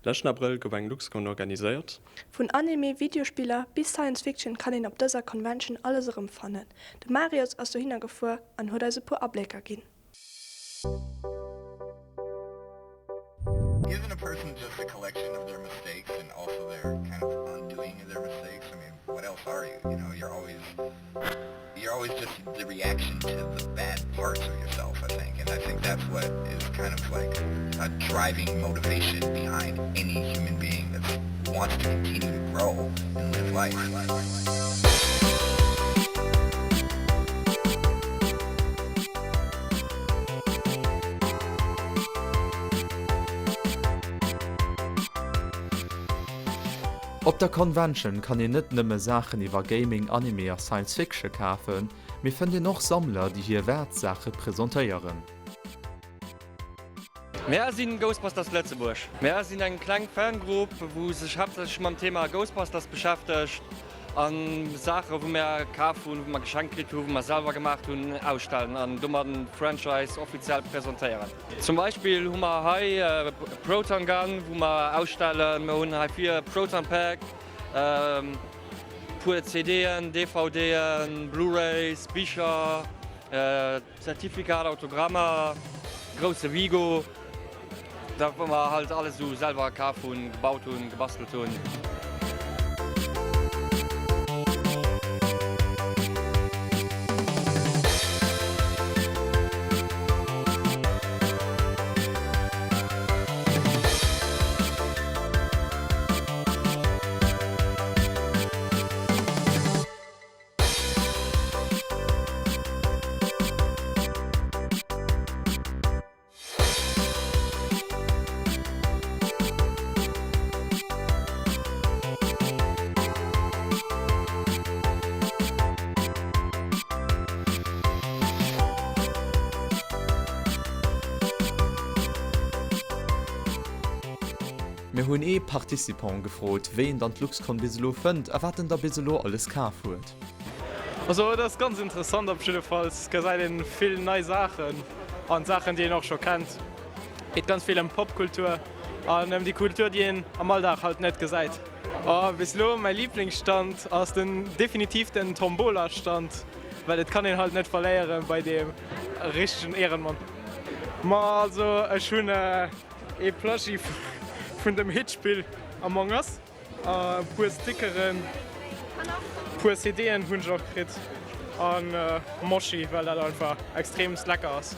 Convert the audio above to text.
Leschten Abrëll gouf eng LuxCon organiséiert. Vun Anime, Videospiller bis Science Fiction kann een op dëser Convention alles erëmfannen. De Marius ass dohinner gefuer an huet eis e puer Ablécker ginn. Isn't a person just a collection of their mistakes and also their kind of undoing of their mistakes? I mean, what else are you? You know, you're always you're always just the reaction to the bad parts of yourself, I think. And I think that's what is kind of like a driving motivation behind any human being that wants to continue to grow and live life. Op der Convention kann een net nëmme Saachen iwwer Gaming, Anime a Science Fiction kafen, mee fënnt een och Sammler, déi hir Wäertsaache presentéieren. Mär sinn Ghostbusters Lëtzebuerg. Mär sinn eng kleng Fangrupp wou sech haaptsächlech mam Thema Ghostbusters beschäftegt an Saachen wou mär kaf hunn, wou mer geschenkt kritt hunn, wou mer selwer gemaacht hunn ausstellen an domat den Franchise offiziell presentéieren. Zum Beispill hu mer hei e Proton Gun wou mer ausstellen, mer hunn hei vir e Proton Pack, puer CD'en, DVD'en, Blu-rays, Bicher, Zertifikat, Autogrammer, grousse Vigo, dat wou mer halt alles esou selwer kaf hunn, gebaut hunn, gebastelt hunn. Mir hunn ee Participant gefrot, wéi en dann d'Luxcon bis elo fënnt a wat en da bis elo alles kaf huet. Also et ass ganz interessant op jiddefalls gesäit een vill nei Saachen an Saachen déi een och scho kennt. Geet ganz vill ëm Popkultur an ëm déi Kultur déi een am Alldag halt net gesäit. Oh bis elo mäi Liblingsstand ass den definitiv den Tombola Stand, well et kann een halt net verléieren bei deem richtegen Ehrenmann. Ma also ech hunn Ee Plushie vun dem Hitspill Among Us, e puer Stickeren, puer CDen hunn ech och kritt an Mochi, well dat einfach extremst lecker ass.